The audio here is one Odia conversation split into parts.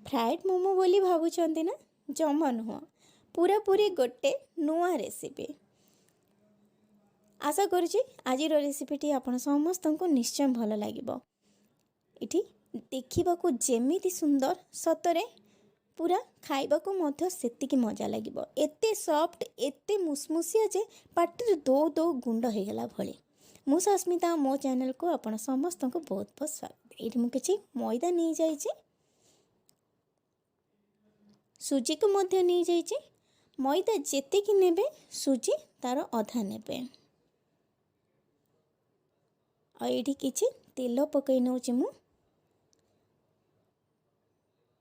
ଫ୍ରାଏଡ଼୍ ମୋମୋ ବୋଲି ଭାବୁଛନ୍ତି ନା? ଜମା ନୁହଁ, ପୁରାପୁରି ଗୋଟେ ନୂଆ ରେସିପି। ଆଶା କରୁଛି ଆଜିର ରେସିପିଟି ଆପଣ ସମସ୍ତଙ୍କୁ ନିଶ୍ଚୟ ଭଲ ଲାଗିବ। ଏଠି ଦେଖିବାକୁ ଯେମିତି ସୁନ୍ଦର, ସତରେ ପୁରା ଖାଇବାକୁ ମଧ୍ୟ ସେତିକି ମଜା ଲାଗିବ। ଏତେ ସଫ୍ଟ, ଏତେ ମୁସମୁସିଆ ଯେ ପାଟିରୁ ଦଉ ଦଉ ଗୁଣ୍ଡ ହେଇଗଲା ଭଳି। ମୁଁ ସସ୍ମିତା, ମୋ ଚ୍ୟାନେଲକୁ ଆପଣ ସମସ୍ତଙ୍କୁ ବହୁତ ବହୁତ ସ୍ୱାଗତ। ଏଇଠି ମୁଁ କିଛି ମଇଦା ନେଇଯାଇଛି, ସୁଜିକୁ ମଧ୍ୟ ନେଇଯାଇଛି। ମଇଦା ଯେତିକି ନେବେ, ସୁଜି ତା'ର ଅଧା ନେବେ। ଆଉ ଏଇଠି କିଛି ତେଲ ପକାଇ ନେଉଛି ମୁଁ।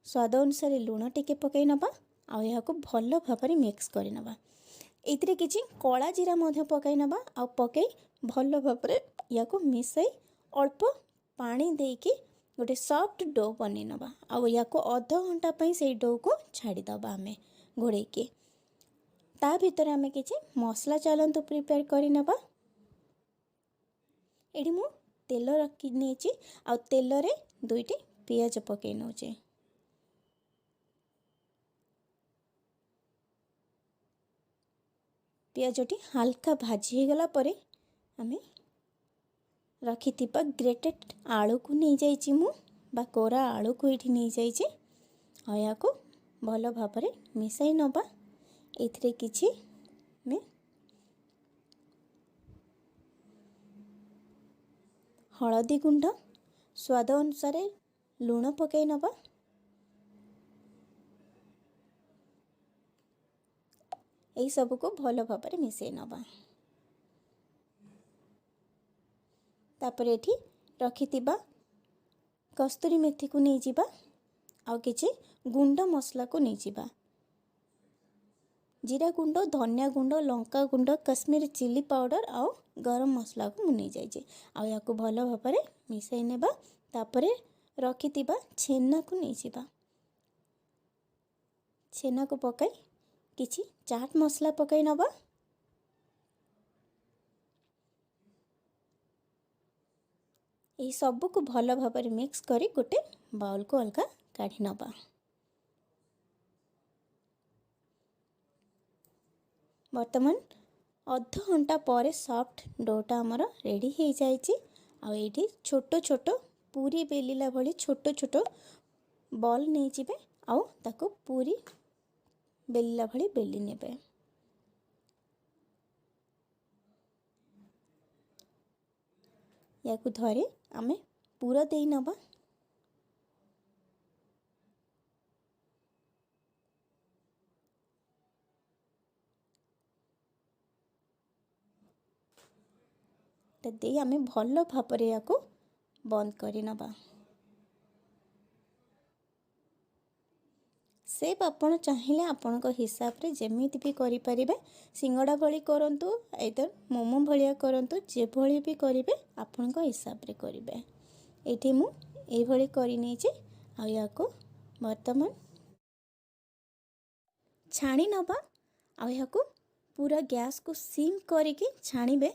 ସ୍ୱାଦ ଅନୁସାରେ ଲୁଣ ଟିକେ ପକାଇ ନେବା ଆଉ ଏହାକୁ ଭଲ ଭାବରେ ମିକ୍ସ କରିନେବା। ଏଇଥିରେ କିଛି କଳା ଜିରା ମଧ୍ୟ ପକାଇ ନେବା ଆଉ ପକାଇ ଭଲ ଭାବରେ ୟାକୁ ମିଶାଇ ଅଳ୍ପ ପାଣି ଦେଇକି ଗୋଟେ ସଫ୍ଟ do ବନେଇ ନେବା। ଆଉ ୟାକୁ ଅଧଘଣ୍ଟା ପାଇଁ ସେଇ ଡୋକୁ ଛାଡ଼ିଦେବା ଆମେ ଘୋଡ଼େଇକି। ତା ଭିତରେ ଆମେ କିଛି ମସଲା ଚାଲନ୍ତୁ ପ୍ରିପେୟାର କରିନେବା। ଏଠି ମୁଁ ତେଲ ରଖି ନେଇଛି ଆଉ ତେଲରେ ଦୁଇଟି ପିଆଜ ପକାଇ ନେଉଛି। ପିଆଜଟି ହାଲକା ଭାଜି ହେଇଗଲା ପରେ ଆମେ ରଖିଥିବା ଗ୍ରେଟେଡ଼ ଆଳୁକୁ ନେଇଯାଇଛି ମୁଁ, ବା କୋରା ଆଳୁକୁ ଏଇଠି ନେଇଯାଇଛି। ଆଉ ଏହାକୁ ଭଲ ଭାବରେ ମିଶାଇ ନେବା। ଏଥିରେ କିଛି ଆମେ ହଳଦୀ ଗୁଣ୍ଡ, ସ୍ୱାଦ ଅନୁସାରେ ଲୁଣ ପକାଇ ନେବା। ଏହିସବୁକୁ ଭଲ ଭାବରେ ମିଶାଇ ନେବା। ତାପରେ ଏଠି ରଖିଥିବା କସ୍ତୁରୀ ମେଥିକୁ ନେଇଯିବା ଆଉ କିଛି ଗୁଣ୍ଡ ମସଲାକୁ ନେଇଯିବା। ଜିରା ଗୁଣ୍ଡ, ଧନିଆ ଗୁଣ୍ଡ, ଲଙ୍କା ଗୁଣ୍ଡ, କାଶ୍ମୀରୀ ଚିଲି ପାଉଡ଼ର ଆଉ ଗରମ ମସଲାକୁ ମୁଁ ନେଇଯାଇଛି। ଆଉ ଏହାକୁ ଭଲ ଭାବରେ ମିଶାଇ ନେବା। ତାପରେ ରଖିଥିବା ଛେନାକୁ ନେଇଯିବା। ଛେନାକୁ ପକାଇ କିଛି ଚାଟ୍ ମସଲା ପକାଇ ନେବା। ଏହି ସବୁକୁ ଭଲ ଭାବରେ ମିକ୍ସ କରି ଗୋଟେ ବାଉଲକୁ ଅଲଗା କାଢ଼ି ନେବା। ବର୍ତ୍ତମାନ ଅଧଘଣ୍ଟା ପରେ ସଫ୍ଟ ଡୋଟା ଆମର ରେଡ଼ି ହେଇଯାଇଛି। ଆଉ ଏଇଠି ଛୋଟ ଛୋଟ ପୁରୀ ବେଲିଲା ଭଳି ଛୋଟ ଛୋଟ ବଲ୍ ନେଇଯିବେ ଆଉ ତାକୁ ପୁରୀ ବେଲିଲା ଭଳି ବେଲି ନେବେ। ୟାକୁ ଧରି ଆମେ ପୁର ଦେଇ ନେବା। ଦେଇ ଆମେ ଭଲ ଭାବରେ ୟାକୁ ବନ୍ଦ କରିନେବା। ସେପ୍ ଆପଣ ଚାହିଁଲେ ଆପଣଙ୍କ ହିସାବରେ ଯେମିତି ବି କରିପାରିବେ। ସିଙ୍ଗଡ଼ା ଭଳି କରନ୍ତୁ, ଆଇଦର ମୋମୋ ଭଳିଆ କରନ୍ତୁ, ଯେଭଳି ବି କରିବେ ଆପଣଙ୍କ ହିସାବରେ କରିବେ। ଏଇଠି ମୁଁ ଏଇଭଳି କରିନେଇଛି। ଆଉ ୟାକୁ ବର୍ତ୍ତମାନ ଛାଣି ନେବା। ଆଉ ଏହାକୁ ପୁରା ଗ୍ୟାସ୍କୁ ସିମ୍ କରିକି ଛାଣିବେ,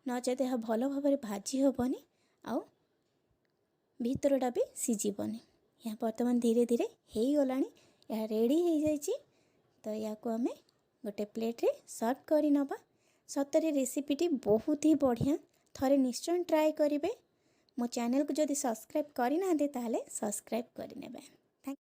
ନଚେତ ଏହା ଭଲ ଭାବରେ ଭାଜି ହେବନି ଆଉ ଭିତରଟା ବି ସିଝିବନି। ଏହା ବର୍ତ୍ତମାନ ଧୀରେ ଧୀରେ ହେଇଗଲାଣି, ଏହା ରେଡ଼ି ହେଇଯାଇଛି। ତ ୟାକୁ ଆମେ ଗୋଟେ ପ୍ଲେଟ୍ରେ ସର୍ଭ କରିନେବା। ସତରେ ରେସିପିଟି ବହୁତ ହି ବଢ଼ିଆ, ଥରେ ନିଶ୍ଚୟ ଟ୍ରାଏ କରିବେ। ମୋ ଚ୍ୟାନେଲକୁ ଯଦି ସବସ୍କ୍ରାଇବ୍ କରିନାହାନ୍ତି, ତାହେଲେ ସବସ୍କ୍ରାଇବ୍ କରିନେବେ। Thank.